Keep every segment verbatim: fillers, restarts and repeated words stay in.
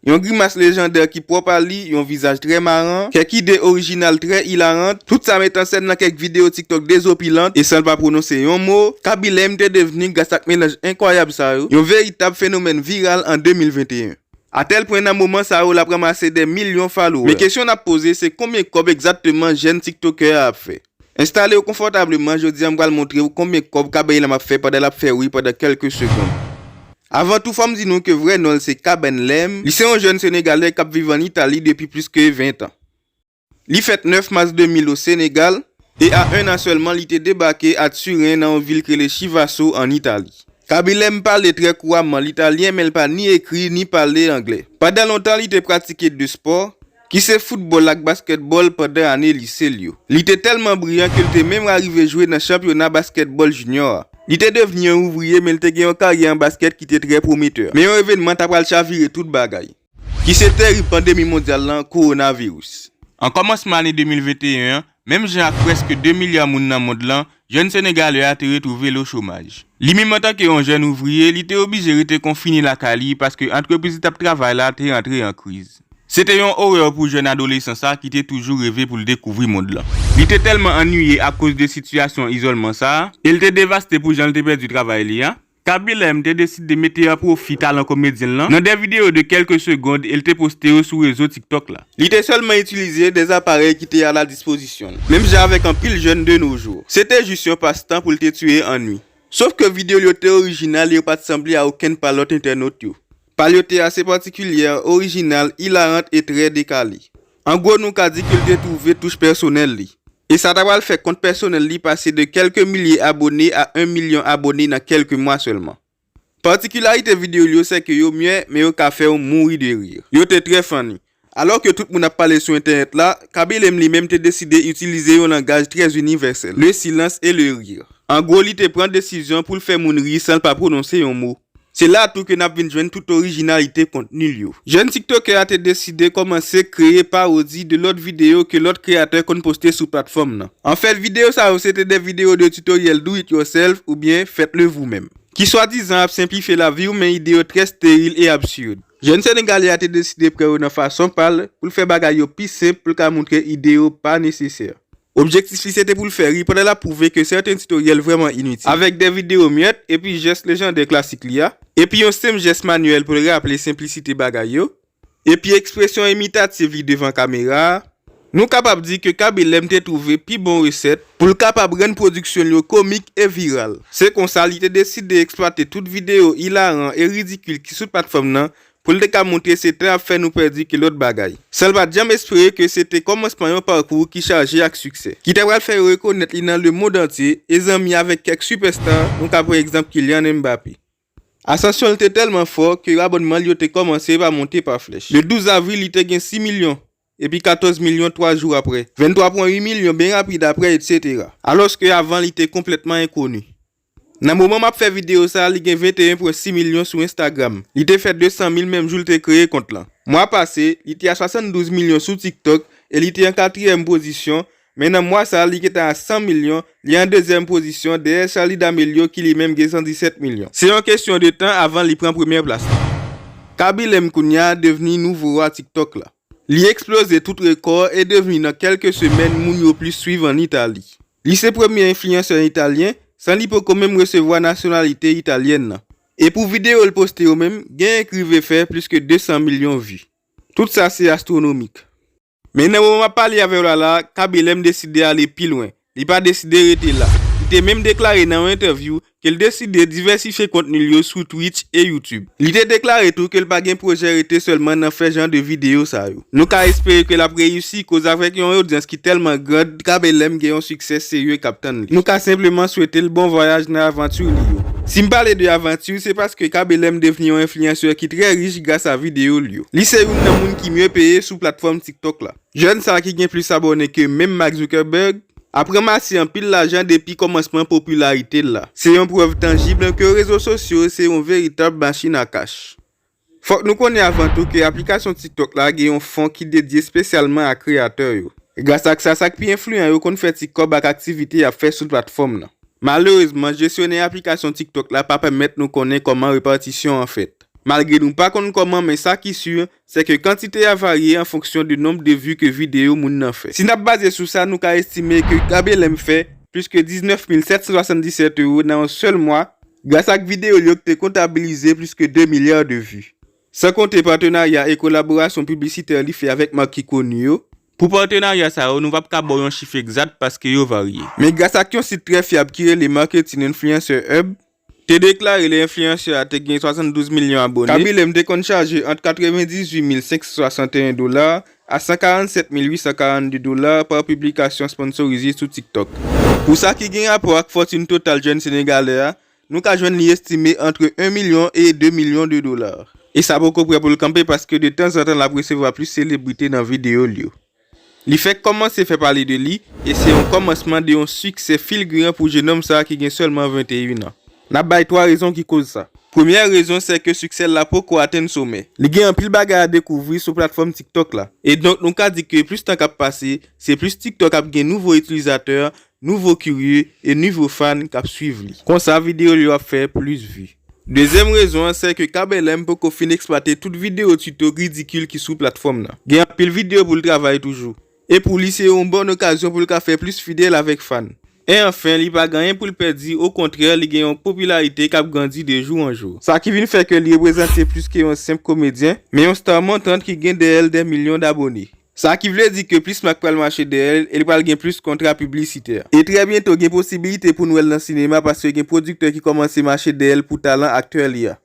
Yon grimas lejandè ki pwòp a li, yon vizaj trè maran, kèk ide orijinal trè ilaran, tout sa met an sèn nan kèk videyo TikTok dezopilant, e san l pa pwononse yon mo, Kaby Lem te devni, gras ak melanj enkwayab sa yo, yon veritab fenomèn viral an de mil venteyen. Atèl pwen nan moman sa yo l ap ranmase dè milyon followers. Men kesyon n ap poze se konbyen kòb egzakteman jèn tiktokè a ap fè? Enstale w konfòtableman, jodi a m pral montre w konbyen kòb Kaby Lem ap fè pandan l ap fè ri pandan kèlke segonn. Avan tou, fò m di nou ke vrè non l se Kaben Lem. Li se yon jèn senegalè k ap viv ann Itali depi plis ke ven tan. Li fèt nèf mas de mil o Senegal, e a en an sèlman li te debake a Turen nan yon vil k rele Chivasso ann Itali. Kaby Lem pale trè kouramman l italyen, men l pa ni ekri ni pale anglè. Pandan lontan li te pratike de spò, ki se foutbòl ak baskètbòl pandan ane lise l yo. Li te tèlman briyan ke l te menm arive jwe nan chanpyona baskètbòl jinyò a. Li te devni yon ouvriye, men l te gen yon karyè an baskèt ki te trè pwometè. Men yon evènman ta pral chavire tout bagay, ki se tèrib pandemi mondyal lan, kowonaviris. An kòmansman ane de mil venteyen an, menm jan ak prèske de milya moun nan mond lan, jèn Senegalè a te retwouve l o chomaj. Li menm antanke yon jèn ouvriye, li te oblije rete konfine lakay li paske antrepriz li t ap travay la te rantre an kriz. Se te yon orè pou jèn adolesan sa ki te toujou reve pou l dekouvri mond lan. Li te tèlman annuiye akoz de sitiyasyon izòlman sa a, e l te devaste pou jan l te pèdi travay li a. Kaby Lem te deside mete an pwofi talan komedyen l lan nan de videyo de kèlke segonn e l te poste yo sou rezo TikTok la. Li te sèlman itilize de aparèy ki te a la dispozisyon l, menm jan avèk anpil jèn de nos jours. Se te jis yon pastan pou l te tiye annwi. Sof ke videyo l yo te orijinal e yo pa t sanble a okenn pa lòt entènot yo. Pa l yo te ase patikilyè, orijinal, ilarant e trè dekale. An gwo, nou ka di ke l te twouve touch pèsonèl li. E sa ta pral fè kont pèsonèl li pase de kèlke milye abone a en milyon abone nan kèlke mwa sèlman. Patikilarite videyo l yo se ke yo myè, men yo ka fè w mouri de rir. Yo te trè funny. Alò ke tout moun ap pale sou entènèt la, Kaby Lem li menm te deside itilize yon langaj trè inivèsèl, le silence et le rire. An gwo, li te pran desizyon pou l fè moun ri san l pa pwononse yon mo. Se la tou ke n ap vin jwenn tout orijinalite kontni l yo. Jèn tiktokè a te deside kòmanse kreye pawodi de lòt videyo ke lòt kreyatè konn poste sou platfòm nan. Anfèt, videyo sa yo se te de videyo de tutoriel do it yourself oubyen faites-le vous-même, ki swadizan ap senplifye lavi w, men ide yo trè steril e absid. Jèn senegalè a te deside pran yo nan fason pa l pou l fè bagay yo pi senp pou l ka montre ide yo pa nesesè. Objektif li se te pou l fè ri pandan l ap pwouve ke sèten titoryèl vrèman initil, avèk de videyo myèt epi jès lejandè klasik li a, epi yon senp jès manyèl pou l raple senplisite bagay yo, epi ekspresyon imitativ li devan kamera a. Nou kapab di ke Kaby Lem te twouve pi bon resèt pou l kapab rann pwodiksyon l yo komik e viral. Se konsa, li te deside eksplwate tout videyo ilaran e ridikil ki sou platfòm nan pou l te ka montre se tan ap fè nou pèdi ke lòt bagay. San l pa t janm espere ke se te kòmansman yon pakou ki chaje ak siksè, ki ta pral fè yo rekonèt li nan lemond antye, e zanmi avèk kèk sipèsta, nou ka pran egzanp Kylian Mbappé. Asansyon l te tèlman fò ke abònman l yo te kòmanse pa monte pa flèch. Le douz avril, li te gen sis milyon, epi katòz milyon twa jou apre. Venntwa pwen uit milyon byen rapid apre, etsetera. Alòske avan, li te konplètman enkoni. Nan moman m ap fè videyo sa a, li gen venteyen pwen sis milyon sou Instagram. Li te fè de san mil menm jou l te kreye kont lan. Mwa pase, li te a swasanndouz milyon sou TikTok e li te an katriyèm pozisyon, men nan mwa sa a, li gentan a san milyon, li an dezyèm pozisyon dèyè Charli D'Amelio ki li menm gen san disèt milyon. Se yon kesyon de tan avan li pran premyè plas la. Kaby Lem kounye a devni nouvo wa TikTok la. Li eksploze tout rekò e devni nan kèlke semèn moun yo plis swiv ann Itali. Li se premye enfliyansè italyen san li poko menm resevwa nasyonalite italyèn nan. E pou videyo l poste yo menm, genyen k rive fè plis ke de san milyon vi. Tout sa se astwonomik. Men nan moman m ap pale avè w la la, Kaby Lem deside ale pi lwen. Li pa deside rete la. Li te menm deklare nan yon entèvyou ke l deside divèsifye kontni l yo sou Twitch e YouTube. Li te deklare tou ke l pa gen pwojè rete sèlman nan fè jan de videyo sa yo. Nou ka espere ke l ap reyisi, koz avèk yon odyans ki tèlman grand, Kaby Lem gen yon siksè serye k ap tann li. Nou ka senpleman swete l bon vwayaj nan avanti li yo. Si m pale de avanti, se paske Kaby Lem devni yon enfliyansè ki trè rich gras a videyo l yo. Li se youn nan moun ki mye peye sou platfòm TikTok la. Jèn sa a ki gen plis abòne ke menm Mark Zuckerberg, ap ranmase anpil lajan depi kòmansman popilarite l la. Se yon prèv tanjib ke rezo sosyo se yon veritab machin a kach. Fòk nou konnen avan tou ke aplikasyon TikTok la gen yon fon ki dedye espesyalman a kreyatè yo. E gras ak sa, sa k pi enfliyan yo konn fè ti kòb ak aktivite y ap fè sou platfòm nan. Malerezman, jesyonè aplikasyon TikTok la pa pèmèt nou konnen kòman repatisyon an fèt. Malgre nou pa konn kòman, men sa ki si, se ke kantite a varye an fonksyon de nonb de vi ke videyo moun nan fè. Si n ap baze sou sa, nou ka estime ke Kaby Lame fè plis ke diznèf mil sèt san swasanndisèt ewo nan yon sèl mwa, gras ak videyo l yo ki te kontabilize plis ke de milya de vi. San konte patenarya e kolaborasyon piblisitè li fè avèk mak ki koni yo. Pou patenarya sa yo, nou p ap ka ba w yon chif egzat paske yo varye. Men gras ak yon sit trè fyab ki rele Marketing Influencer Hub, te deklare lè enfliyansè a te gen swasanndouz milyon abone, Kaby Lame te konn chaje ant katrevendizuit mil senk san swasanteyen dola a san karannsèt mil uit san karannde dola pa piblikasyon sponsorize sou TikTok. Pou sa ki gen rapò ak fòtin total jèn Senegalè a, nou ka jwenn li estime antre en milyon e de milyon de dola. E sa poko prè pou l kanpe paske de tanzantan l ap resevwa plis selebrite nan videyo l yo. Li fèk kòmanse fè pale de li, e se yon kòmansman de yon siksè filgiran pou jenòm sa a ki gen sèlman venteyen an. N ap bay twa rezon ki koz sa. Premyè rezon, se ke siksè l la poko atenn somè. Li gen anpil bagay a dekouvri sou platfòm TikTok la. E donk, nou ka di ke plis tan k ap pase, se plis TikTok ap gen nouvo itilizatè, nouvo kirye, e nouvo fan k ap swiv li. Konsa, videyo l yo ap fè plis vi. Dezyèm rezon an, se ke Kaby Lame poko fin eksplwate tout videyo tito ridikil ki sou platfòm nan. Gen anpil videyo pou l travay toujou. E pou li, se yon bòn okazyon pou l ka fè plis fidèl avèk fan. E anfen, li pa gen anyen pou l pèdi, okontrè, li gen yon popilarite k ap grandi de jou an jou. Sa ki vin fè ke li reprezante plis ke yon senp komedyen, men yon star montant ki gen dèyè l dè milyon dabone. Sa ki vle di ke plis mak pral mache dèyè l e li pral gen plis kontra piblisitè. E trè byento gen posibilite pou n wè l nan sinema paske gen pwodiktè ki kòmanse mache dèyè l pou talan aktè li a.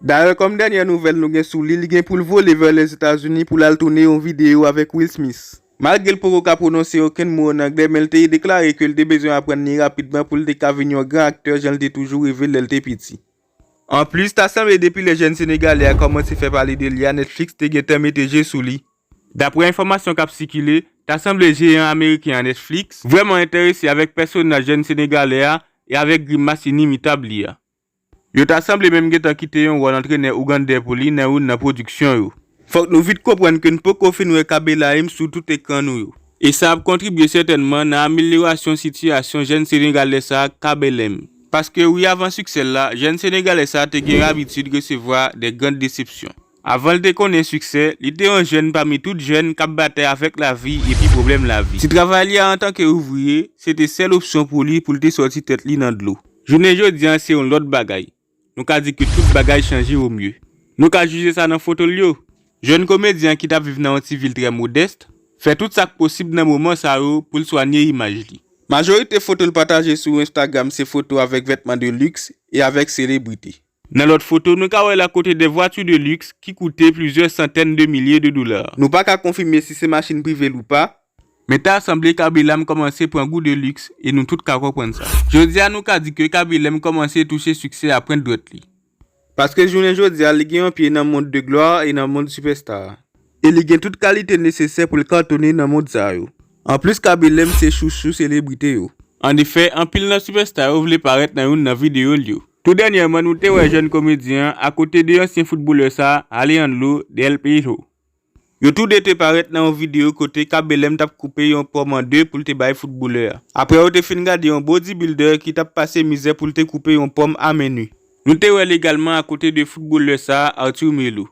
Dayè, kòm dènyè nouvèl nou gen sou li, li gen pou l vole vè Lèzetazini pou l al tounen yon videyo avèk Will Smith. Malgre l poko ka pwononse okenn mo ann anglè, men l te deklare ke l te bezwen aprann li rapidman pou l te ka vin yon gran aktè jan l te toujou reve lè l te piti. Anplis, ta sanble depi lè jèn Senegalè a kòmanse fè pale de li a, Netflix te gentan mete je sou li. Daprè enfòmasyon k ap sikile, ta sanble jeyan ameriken an Netflix vrèman enterese avèk pèsonaj jèn Senegalè a e avèk grimas inimitab li a. Yo ta sanble menm gentan kite yon wòl antrenè ougandè pou li nan youn nan pwodiksyon yo. Fòk nou vit konprann ke n poko fin wè Kaby Lame sou tout ekran nou yo. E sa ap kontribye sètènman nan amelyorasyon sitiyasyon jèn Senegalè sa a, Kaby Lame. Paske wi, avan siksè l la, jèn Senegalè sa a te gen abitid resevwa de grann desepsyon. Avan l te konnen siksè, li te yon jèn pami tout jèn k ap batay avèk lavi epi pwoblèm lavi. Si travay li a antanke ouvriye, se te sèl opsyon pou li pou l te sòti tèt li nan dlo. Jounen jodi a, se yon lòt bagay. Nou ka di ke tout bagay chanje o mye. Nou ka jije sa nan foto l yo. Jèn komedyen an ki t ap viv nan yon ti vil trè modès, fè tout sa k posib nan moman sa yo pou l swanye imaj li. Majorite foto l pataje sou Instagram se foto avèk vètman de liks e avèk selebrite. Nan lòt foto, nou ka wè l akote de vwati de liks ki koute plizyè santèn de milye de dola. Nou pa ka konfime si se machin prive l ou pa, men ta sanble Kaby Lame kòmanse pran gou de liks e nou tout ka konprann sa. Jodi a, nou ka di ke Kaby Lame kòmanse touche siksè a pwent dwèt li. Paske jounen jodi a, li gen yon pye nan mond de glwa e nan mond sipèsta a. E li gen tout kalite nesesè pou l katone nan mond sa yo. Anplis, Kaby Lame se chouchou selebrite yo. Annefè, anpil nan sipèsta yo vle parèt nan youn nan videyo l yo. Tou dènyèman, nou te wè jèn komedyen an akote de ansyen foutbolè sa a, Alejandro Del Piero. Yo tou de te parèt nan yon videyo kote Kaby Lame t ap koupe yon pòm an de pou l te bay foutbolè a. Apre yo te fin gade yon bodybuilder ki t ap pase mizè pou l te koupe yon pòm a men ni. Nou te wè l egalman akote de foutbolè sa a, Arthur Melo.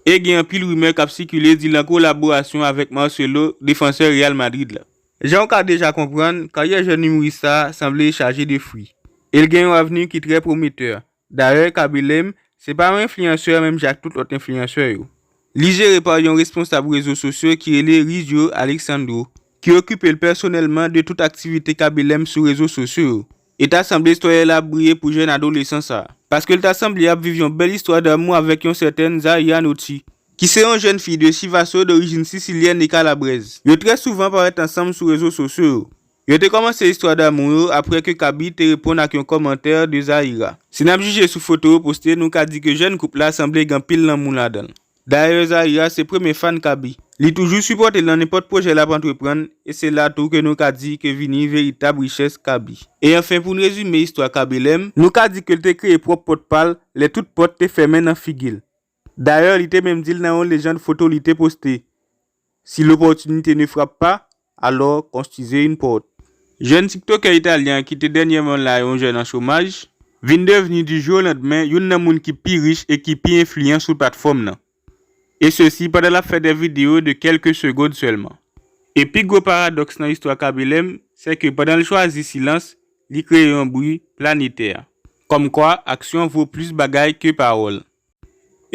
E gen anpil rimè k ap sikile di l an kolaborasyon avèk Marcelo, defansè Real Madrid la. Jan w ka deja konprann, karyè jèn imoris sa a sanble chaje de fwi. E l gen yon avni ki trè pwometè. Dayè, Kaby Lame se pa yon enfliyansè menm jan ak tout lòt enfliyansè yo. Li jere pa yon responsab rezo sosyo ki rele Rizio Alexandro, ki okipe l pèsonèlman de tout aktivite Kaby Lame sou rezo sosyo yo. E ta sanble istwa l ap briye pou jèn adolesan sa a. Paske l ta sanble ap viv yon bèl istwa damou avèk yon sètèn Zaira Noti, ki se yon jèn fi de Chivasso dorijin sisilyèn e kalabrèz. Yo trè souvan parèt ansanm sou rezo sosyo yo. Yo te kòmanse istwa damou yo apre ke Kaby te reponn ak yon kòmantè de Zaira. Si n ap jije sou foto yo poste, nou ka di ke jèn koup la sanble gen anpil lanmou ladan l. Dayè, Zaira se premye fan Kaby. Li toujou sipòte l nan nenpòt pwojè l ap antreprann, e se la tou ke nou ka di ke vini veritab richès Kaby. E anfen, pou n rezime istwa Kaby Lame, nou ka di ke l te kreye pwòp pòt pa l lè tout pòt te fèmen nan figi l. Dayè, li te menm di l nan yon lejann foto li te poste, "Si l'opportunité ne frappe pas, alors construisez une porte." Jèn tiktokè italyen an ki te dènyèman la yon jèn an chomaj, vin devni du jour au lendemain youn nan moun ki pi rich e ki pi enfliyan sou platfòm nan. E sesi pandan l ap fè de videyo de kèlke segond sèlman. E pi gwo paradòks nan istwa Kabilèm, se ke pandan l chwazi silans, li kreye yon bri planetè. Kòmkwa, aksyon vo plis bagay ke pawòl.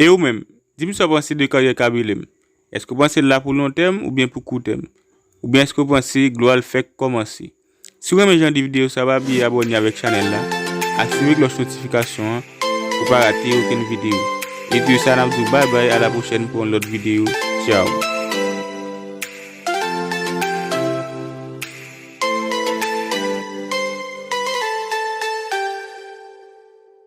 E ou menm, di m sa w panse de karyè Kabilèm. Èske w panse l la pou lontèm oubyen pou koutèm? Oubyen èske w panse glwa l fèk kòmanse? Si w renmen jan de videyo sa, pa bliye abòne avèk chanèl la, aktive klòch notifikasyon an pou w pa rate okenn videyo. E de sa, n ap di w bay bay, a la pwochèn pou yon lòt videyo. Tchaw!